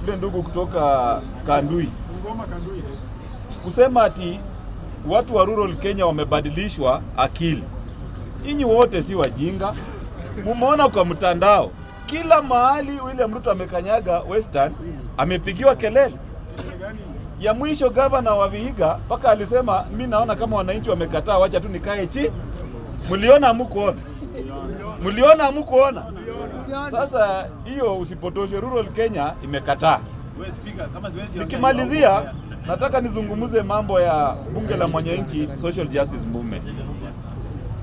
yule ndugu kutoka Kandui kusema ati watu wa rural Kenya wamebadilishwa akili. Nyinyi wote si wajinga, mumeona kwa mtandao kila mahali William Ruto amekanyaga Western, amepigiwa kelele. Ya mwisho, gavana wa Vihiga mpaka alisema, mi naona kama wananchi wamekataa, wacha tu nikae chi. Mliona hamukuona? Mliona hamukuona? Sasa hiyo usipotoshwe, rural Kenya imekataa. Nikimalizia, nataka nizungumze mambo ya Bunge la Mwananchi Social Justice Movement.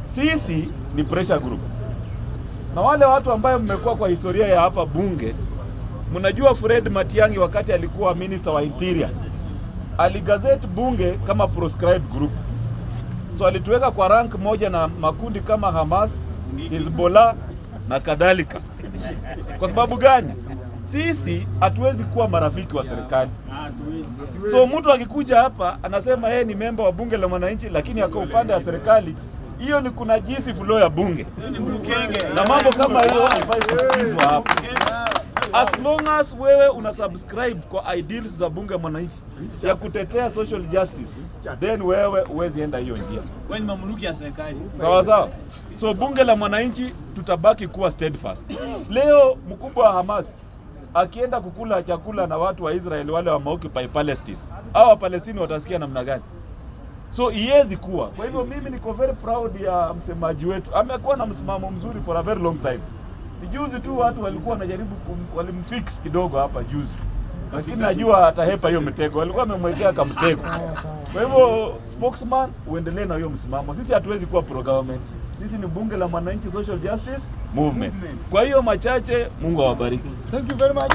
Sisi ni pressure group, na wale watu ambayo mmekuwa kwa historia ya hapa bunge, mnajua Fred Matiang'i wakati alikuwa minister wa interior aligazette bunge kama proscribed group, so alituweka kwa rank moja na makundi kama Hamas, Hezbollah na kadhalika. Kwa sababu gani? Sisi hatuwezi kuwa marafiki wa serikali. So mtu akikuja hapa anasema yeye ni memba wa Bunge la Mwananchi, lakini ako upande wa serikali, hiyo ni kunajisi floor ya bunge, na mambo kama hiyo haifai kusikizwa hapa. As long as wewe una subscribe kwa ideals za Bunge la Mwananchi ya kutetea social justice, then wewe huwezi enda hiyo njia. Wewe ni mamluki ya serikali. Sawa sawa. So Bunge la Mwananchi tutabaki kuwa steadfast. Leo mkubwa wa Hamas akienda kukula chakula na watu wa Israel wale wa occupy Palestine, hao wa Palestine watasikia namna gani? So iwezi kuwa. Kwa hivyo mimi niko very proud ya msemaji wetu, amekuwa na msimamo mzuri for a very long time. Ni juzi tu watu walikuwa wanajaribu walimfix kidogo hapa juzi, lakini najua atahepa hiyo mtego, walikuwa wamemwekea kamtego. Kwa hivyo spokesman, uendelee na hiyo msimamo. Sisi hatuwezi kuwa pro government, sisi ni Bunge la Mwananchi Social Justice Movement. Kwa hiyo machache, Mungu awabariki. Thank you very much.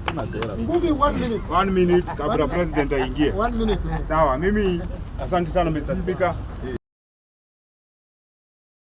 Tuna sera. Ngugi, one minute. One minute kabla president aingie. One minute. Sawa, mimi asante sana, Mr. Speaker.